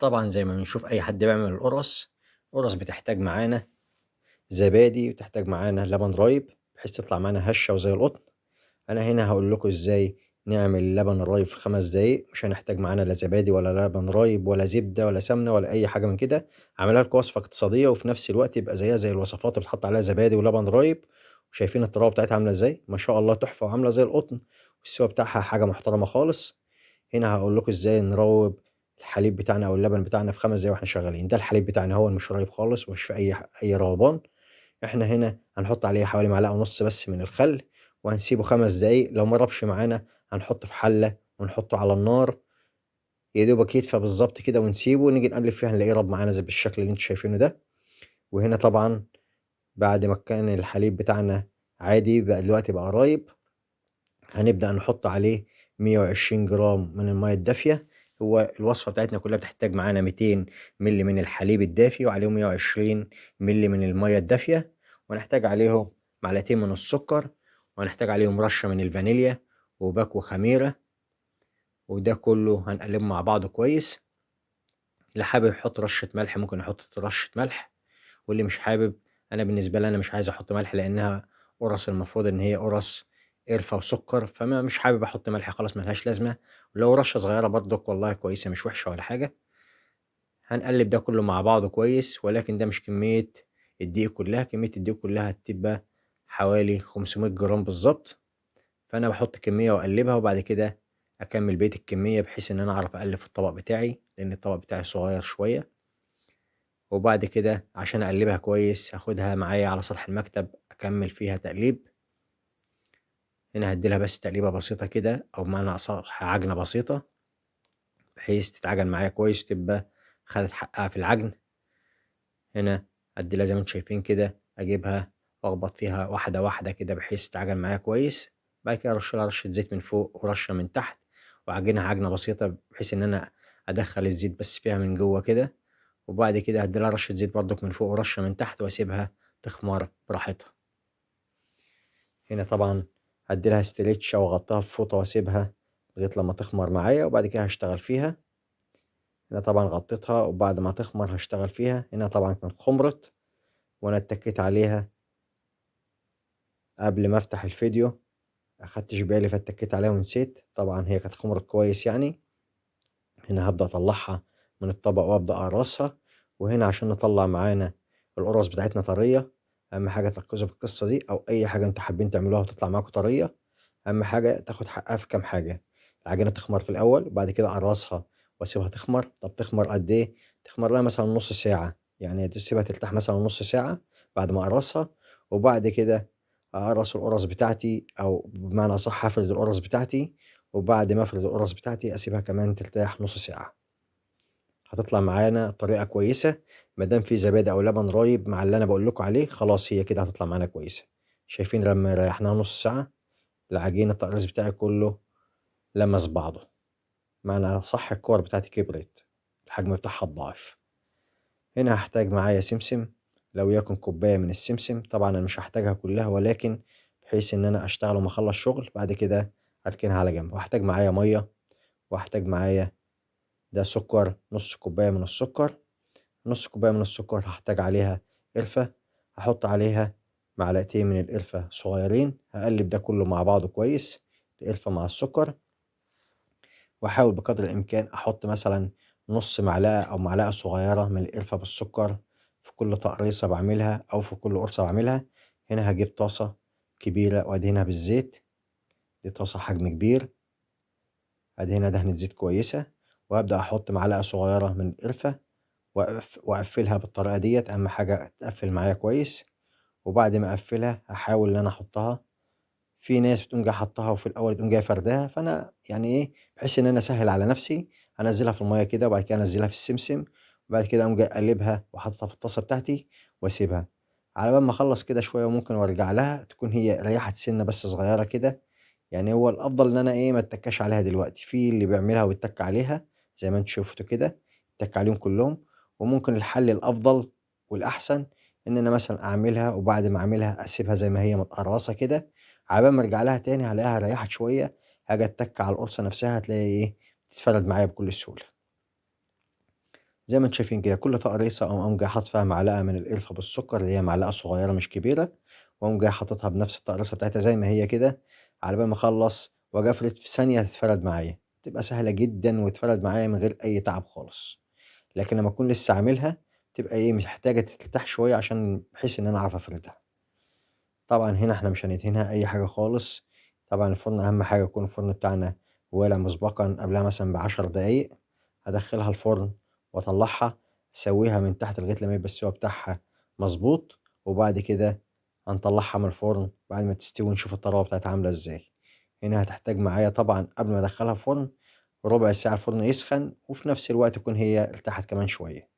طبعا زي ما بنشوف اي حد بيعمل القرص، القرص بتحتاج معانا زبادي وتحتاج معانا لبن رايب بحيث تطلع معانا هشه وزي القطن. انا هنا هقول لكم ازاي نعمل لبن الرايب في 5 دقايق، مش هنحتاج معانا لا زبادي ولا لبن رايب ولا زبدة ولا سمنه ولا اي حاجة من كده. عملها لكم وصفه اقتصادية وفي نفس الوقت يبقى زيها زي الوصفات اللي بتحط عليها زبادي ولبن رايب. وشايفين الطراوه بتاعتها عامله ازاي؟ ما شاء الله تحفة وعامله زي القطن، والسوا بتاعها حاجة محترمه خالص. هنا هقول لكم ازاي نروب الحليب بتاعنا او اللبن بتاعنا في 5 دقايق واحنا شغالين. ده الحليب بتاعنا هو مش رايب خالص ومش في اي روبان. احنا هنا هنحط عليه حوالي معلقه ونص بس من الخل وهنسيبه 5 دقايق. لو ما ربش معانا هنحطه في حله ونحطه على النار يا دوبك يدفى بالظبط كده ونسيبه، ونيجي نقلب فيه هنلاقيه رب معانا زي بالشكل اللي انتوا شايفينه ده. وهنا طبعا بعد ما كان الحليب بتاعنا عادي بقى دلوقتي بقى رايب، هنبدأ نحط عليه 120 جرام من المية الدافية. هو الوصفة بتاعتنا كلها بتحتاج معانا 200 ملي من الحليب الدافي وعليهم 120 ملي من المية الدافية، ونحتاج عليهم معلقتين من السكر، وهنحتاج عليهم رشة من الفانيليا وباكو خميرة، وده كله هنقلبه مع بعضه كويس. اللي حابب يحط رشة ملح ممكن يحط رشة ملح، واللي مش حابب، أنا بالنسبة لي أنا مش عايز أحط ملح لأنها قرص المفروض إن هي قرص قرفة وسكر، فما مش حابب أحط ملح خالص، ملهاش لازمة. ولو رشة صغيرة برضك والله كويسة، مش وحشة ولا حاجة. هنقلب ده كله مع بعضه كويس، ولكن ده مش كمية الدقيق كلها، كمية الدقيق كلها هتبقى حوالي 500 جرام بالظبط. فأنا بحط كمية وأقلبها وبعد كده أكمل بقية الكمية بحيث إن أنا أعرف أقلب في الطبق بتاعي لأن الطبق بتاعي صغير شوية. وبعد كده عشان أقلبها كويس هاخدها معايا على سطح المكتب أكمل فيها تقليب. هنا هديلها بس تقليبة بسيطة كده، أو بمعنى أصح عجنة بسيطة بحيث تتعجن معايا كويس وتبقى خدت حقها في العجن. هنا هديلها زي ما انتم شايفين كده، أجيبها وأخبط فيها واحدة واحدة كده بحيث تتعجن معايا كويس. بعد كده أرش لها رشة زيت من فوق ورشة من تحت، وأعجنها عجنة بسيطة بحيث إن أنا أدخل الزيت بس فيها من جوه كده. وبعد كده هديلها رشة زيت برضك من فوق ورشة من تحت وأسيبها تخمر براحتها. هنا طبعا هديلها استريتش أو أغطيها في فوطة وأسيبها لغاية لما تخمر معايا، وبعد كده هشتغل فيها. هنا طبعا غطيتها وبعد ما تخمر هشتغل فيها. هنا طبعا كانت خمرت وأنا اتكيت عليها قبل ما أفتح الفيديو، أخدتش بالي فاتكيت عليها ونسيت. طبعا هي كانت خمرت كويس يعني. هنا هبدأ أطلعها من الطبق وأبدأ أقرصها. وهنا عشان نطلع معانا القرص بتاعتنا طرية، أهم حاجة تركزوا في القصة دي، أو أي حاجة انتوا حابين تعملوها وتطلع معاكم طرية، أهم حاجة تاخد حقها في كام حاجة. العجينة تخمر في الأول، وبعد كده أقرصها وأسيبها تخمر. طب تخمر قد إيه؟ تخمر لها مثلا نص ساعة، يعني تسيبها ترتاح مثلا نص ساعة بعد ما أقرصها. وبعد كده أقرص القرص بتاعتي، أو بمعنى أصح أفرد القرص بتاعتي، وبعد ما أفرد القرص بتاعتي أسيبها كمان ترتاح نص ساعة. هتطلع معانا طريقة كويسة ما دام في زبادي أو لبن رايب مع اللي أنا بقول لكم عليه، خلاص هي كده هتطلع معانا كويسة. شايفين لما ريحناها نص ساعة العجينة التقريص بتاعي كله لمس بعضه، معنى صح الكور بتاعتي كبرت، الحجم بتاعها اتضاعف. هنا هحتاج معايا سمسم، لو يكن كوباية من السمسم. طبعا أنا مش هحتاجها كلها، ولكن بحيث إن أنا أشتغل وما أخلص شغل بعد كده أركنها على جنب. وهحتاج معايا مية، وهحتاج معايا ده سكر، نص كوباية من السكر. نص كوباية من السكر هحتاج عليها قرفة، هحط عليها معلقتين من القرفة صغيرين. هقلب ده كله مع بعضه كويس، القرفة مع السكر. وأحاول بقدر الإمكان أحط مثلا نص معلقة أو معلقة صغيرة من القرفة بالسكر في كل تقريصة بعملها أو في كل قرصة بعملها. هنا هجيب طاسة كبيرة وأدهنها بالزيت، دي طاسة حجم كبير، أدهنها دهنة زيت كويسة، وأبدأ أحط معلقة صغيرة من القرفة وأقفلها بالطريقة ديت. أهم حاجة تقفل معايا كويس. وبعد ما أقفلها هحاول إن أنا أحطها، في ناس بتقوم جاية حطها وفي الأول تقوم جاية فرداها، فأنا يعني إيه بحيث إن أنا أسهل على نفسي هنزلها في المية كده، وبعد كده أنزلها في السمسم، وبعد كده أقوم جاي أقلبها وحاططها في الطاسة بتاعتي وأسيبها على بال ما أخلص كده شوية، وممكن وأرجع لها تكون هي ريحت سنة بس صغيرة كده. يعني هو الأفضل إن أنا إيه ما اتكاش عليها دلوقتي، في اللي بيعملها ويتك عليها زي ما انتوا شفتوا كده، اتك عليهم كلهم. وممكن الحل الأفضل والأحسن إن أنا مثلا أعملها، وبعد ما أعملها أسيبها زي ما هي متقرصة كده، على بال ما أرجع لها تاني هلاقيها ريحت شوية، هاجي أتك على القرصة نفسها هتلاقي إيه بتتفرد معايا بكل سهولة. زي ما انتم شايفين كده كل تقريصة أقوم جاي حاطط فيها معلقة من القرفة بالسكر اللي هي معلقة صغيرة مش كبيرة، وأقوم جاي حاططها بنفس التقريصة بتاعتها زي ما هي كده، على بال ما أخلص وأجي أفرد في ثانية هتتفرد معايا، تبقى سهلة جدا وتتفرد معايا من غير أي تعب خالص. لكن لما أكون لسه عاملها تبقى إيه محتاجة ترتاح شوية عشان بحيث إن أنا أعرف أفردها. طبعا هنا إحنا مش هندهنها أي حاجة خالص. طبعا الفرن أهم حاجة يكون الفرن بتاعنا والع مسبقا قبلها مثلا ب10 دقايق. هدخلها الفرن واطلعها، اسويها من تحت لغايه لما يبقى السوا بتاعها مظبوط، وبعد كده هنطلعها من الفرن بعد ما تستوي ونشوف الطراوه بتاعتها عامله ازاي. هنا هتحتاج معايا طبعا قبل ما ادخلها الفرن ربع ساعه الفرن يسخن، وفي نفس الوقت تكون هي ارتاحت كمان شويه.